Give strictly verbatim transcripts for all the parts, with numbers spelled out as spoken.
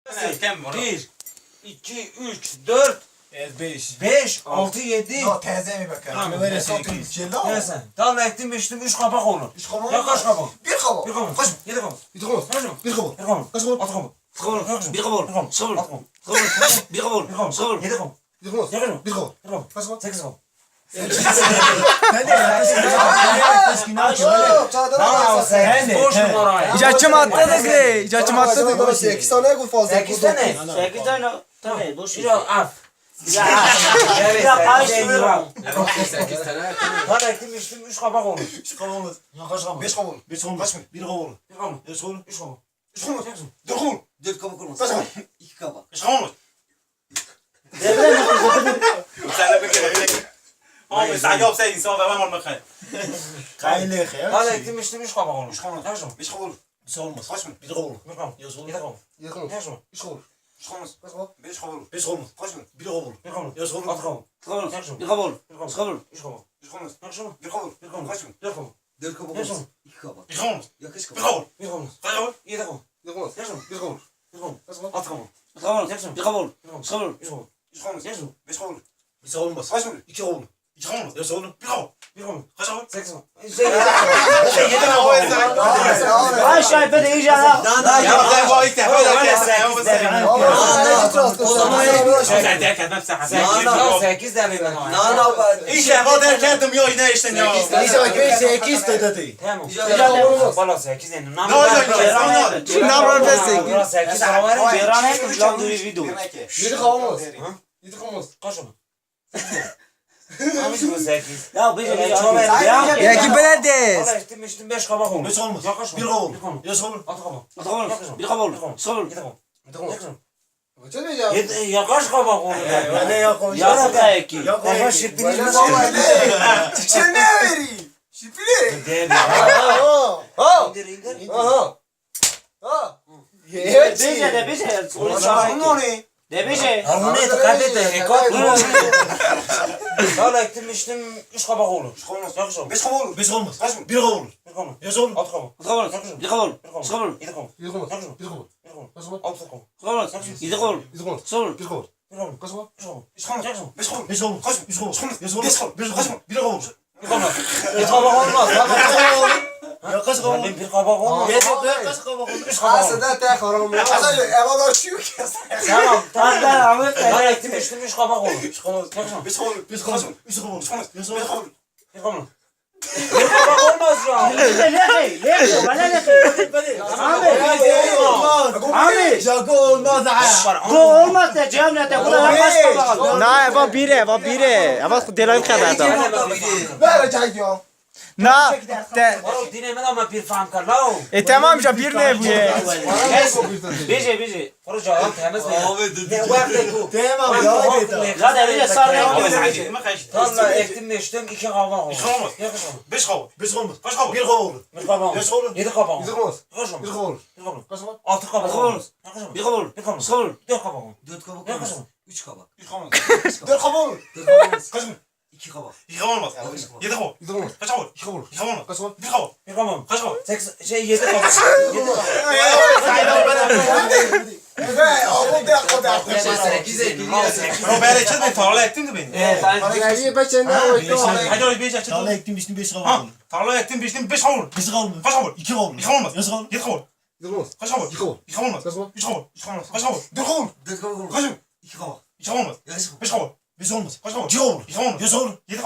Erkən vurur. Bir, iki, üç, dört, Evet, beş. Beş, altı, yedi. Yox, təzə yemək. Tamam. Böyle Neyse, sekiz. Neyse. Tamam, ektim, biçdim, üç qabaq olur. Üç qabaq. Ya kaç qabaq? Bir qabaq. Bir qabaq. Kaç? Yedi qabaq. Yedi qabaq. Kaç qabaq? Bir qabaq. Bir qabaq. Kaç qabaq? Altı qabaq. Kaç qabaq? Bir qabaq. Bir qabaq. Sıfır. Altı qabaq. Bir qabaq. Sıfır. Bir qabaq. Bir qabaq. Sıfır. Yedi qabaq. Yedi qabaq. Yedi qabaq. Bir qabaq. Bir qabaq. Kaç qabaq? Sekiz qabaq. Sen de yaklaşık. Tamam, sekiz. Boş numara. İcatçı madde de şey, icatçı madde de. Sekiz tane bu fazla. Sekiz tane. Sekiz tane. Tamam, boş ver. Biraz af. Ya, ya, karıştırma. Sekiz tane. Lan ektim, biçdim, üç qabaq olur. Üç qabaq olmaz. Ya kaç qabaq? Beş qabaq olur. Beş qabaq olmaz. Kaç mı? Bir qabaq olur. Bir qabaq. Beş qabaq olur. Üç qabaq olmaz. Üç qabaq olmaz. Dört qabaq olmaz. Dört qabaq. Kaç qabaq? Dört qabaq olmaz. Dört qabaq olmaz. Kaç qabaq olmaz? İki qabaq. Kaç qabaq olmaz? Sen de bir kere. Abi sen yoksa insan ve ben olmak hayır. Kaynı ya. Lan ektim, biçdim, üç qabaq olur. Üç qabaq olmaz. Kaç qabaq? Beş qabaq olur. Beş qabaq olmaz. Kaç mı? Bir qabaq olur. Bir qabaq. Yoksa olur. Yedi qabaq. Yedi qabaq. Kaç mı? Üç qabaq olur. Üç qabaq olmaz. Kaç qabaq? Beş qabaq olur. Beş qabaq olmaz. Kaç mı? Bir qabaq olur. Bir qabaq olur. Yoksa olur. Altı qabaq. Altı qabaq olmaz. Kaç mı? Bir qabaq olur. Üç qabaq olmaz. Üç qabaq olmaz. Kaç mı? Bir qabaq olur. Bir qabaq olmaz. Kaç mı? Dört qabaq olmaz. İki qabaq. İki qabaq olmaz. Ya kaç qabaq? Bir qabaq olur. Bir qabaq olmaz. Kaç qabaq olur? Yedi qabaq. Yedi qabaq olmaz. Kaç mı? Bir qabaq olur. Bir qabaq olmaz. Kaç mı? Altı qabaq olur. Bir qabaq olmaz. Kaç mı? Üç qabaq olur. Üç qabaq olmaz. Kaç mı? Beş qabaq olur. Beş qabaq olmaz. Kaç mı? İki qabaq olur. İki qabaq olmaz. Beş qabaq olur. Bir qabaq olur. Bir qabaq olmaz. Kaç qabaq olur? Sekiz qabaq. Şey, yedi qabaq olur. Ay, şahit, ben de iyice ha. Lan, lan, ya, ya, bu ilk defa. Oğlum, öyle sekiz de ben. O zaman sekiz de ben. Lan, lan. İlk defa derken dım yok, yine işte ne o? Sekiz de ben. Sekiz de dedi. Tamam. Bala sekiz de. Namran ben sekiz. Bala sekiz de var. Ceren hep uzak duruyor video. Yedi qabaq olmaz. Ha? Yedi qabaq olmaz. Kaç olur? Abi bu sekiz. Ya, bir şey ya. Ya ki, böyle de. Valla ektim, biçdim, beş qabaq olur. Beş qabaq olmaz. Yaklaşma. Bir qabaq olur. Bir qabaq. Yoksa olur. Altı qabaq. Altı qabaq olmaz. Yaklaşma. Bir qabaq olur. Bir qabaq. Sıfır. Yedi qabaq. Yedi qabaq. Yaklaşma. Yedi, ya kaç qabaq olur? Ya ne ya koy? Ya da iki. Ya kaç şipini? Sen ne vereyim? Şipini. Değil ya. Ha. Ha. İndir, indir. Aha. Ha. Beşe de, beşe. Onu çağırın onu. De beşe. Onu ne dikkat et de, ekot mu? Valla ektim, biçdim, üç qabaq olur. Üç qabaq olmaz. Yaklaşma. Beş qabaq olur. Beş qabaq olmaz. Kaç mı? Bir qabaq olur. Bir qabaq olmaz. Yoksa olur. Altı qabaq. Altı qabaq olmaz. Yaklaşma. Bir qabaq olur. Sıfır. Yedi qabaq. Yedi qabaq. Yaklaşma. Bir qabaq. Yedi qabaq. Kaç qabaq? Altı qabaq. Sıfır. Yedi qabaq. Sıfır. Bir qabaq. Bir qabaq. Kaç qabaq? Üç qabaq. Üç qabaq. Kaç qabaq? Beş qabaq. Beş qabaq. Kaç qabaq? Beş qabaq. Beş qabaq. Kaç qabaq? Beş qabaq. Kaç qabaq? Bir qabaq. Yedi qabaq olmaz. Yedi qabaq olmaz. Ya kaç qabaq? Ben bir qabaq olmaz. Yedi, kaç qabaq? Üç qabaq. Aslında tek haram ya. Aslında ev adam şu kes. Tamam, tamam. Hatta Ahmet Bey. Lan ektim, biçdim, üç qabaq olur. Üç qabaq olmaz. Kaç qabaq? Beş qabaq olur. Beş qabaq. Üç qabaq. Üç qabaq. Beş qabaq. Bir qabaq. Bir qabaq olmaz ya. Ne, ne, ne, ne, bana ne? Abi. Abi. Şaka olmaz ha. Bu olmaz da cemlete, bu da yapmaz. Ne, bu biri, bu biri. Ama delayım kadar da. Ver çay diyor. Na, de. Oğlum, dinle, ama bir fan kar la o. E, tamam ya, bir ne bu ya? Beşe, beşe. Proje alan temiz mi? Abi, dur, dur. Ne var ne bu? Tamam, ya, yeter. Zaten öyle sarı. Abi, sen gitme, kaç. Valla ektim, biçdim, iki qabaq olmaz. İki qabaq olmaz. Yaklaşma. Beş qabaq. Beş qabaq olmaz. Kaç qabaq? Bir qabaq olur. Bir qabaq olmaz. Beş qabaq olur. Yedi qabaq olmaz. Yedi qabaq olmaz. Bir qabaq olur. Bir qabaq olmaz. Kaç qabaq? Altı qabaq olmaz. Altı qabaq olmaz. Yaklaşma. Bir qabaq olur. Bir qabaq olmaz. Sıfır. Dört qabaq olmaz. Dört qabaq olmaz. Yaklaşma. Üç qabaq. Üç qabaq. Dört qabaq olur. Dört qabaq olmaz. Kaç mı? İki qabaq. İki qabaq olmaz. Yalnız mı? Yedi qabaq. Yedi qabaq olmaz. Kaç qabaq? İki qabaq. İki qabaq olmaz. Kaç qabaq? Bir qabaq. Bir qabaq olmaz. Kaç qabaq? Sekiz, şey, yedi qabaq. Yedi qabaq. Be, oğlum, de, o da. Sekiz, sekiz. Bro, ben de çatmayın, tarla ektim de beni. Evet, sen. Hadi, hadi, beş, sen de o ektim. Hadi, hadi, beş, çatın. Tarla ektim, biçtim, beş qabaq oldu. Tarla ektim, biçtim, beş qabaq oldu. Beş qabaq olmaz. Kaç qabaq? İki qabaq olmaz. Yedi qabaq olmaz. Yedi qabaq olmaz. Yedi qabaq olmaz. Kaç qabaq? İki qabaq. İki qabaq olmaz. Kaç qabaq? Üç qabaq. Üç qabaq olmaz. Kaç qabaq? Dört qabaq olmaz. Dört qabaq olmaz. Kaç qabaq? İki qabaq. İki qabaq olmaz. Yarısı qabaq. Beş qabaq olmaz. Beş olmaz. Beş olmaz. Kaç qabaq? İki qabaq. İki qabaq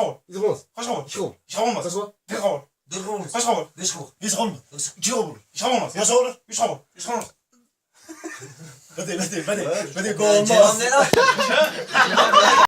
olmaz. Yedi qabaq. Kaç qabaq? İki qabaq. İki qabaq olmaz. Kaç qabaq? Dört qabaq olmaz. Dört qabaq olmaz. Beş qabaq. Beş qabaq. Beş qabaq olmaz. Beş qabaq. İki qabaq olmaz. İki qabaq olmaz. Yarısı qabaq. Üç qabaq. Üç qabaq olmaz. Hadi, hadi, hadi. Hadi, gol olmaz. Cevap ne lan?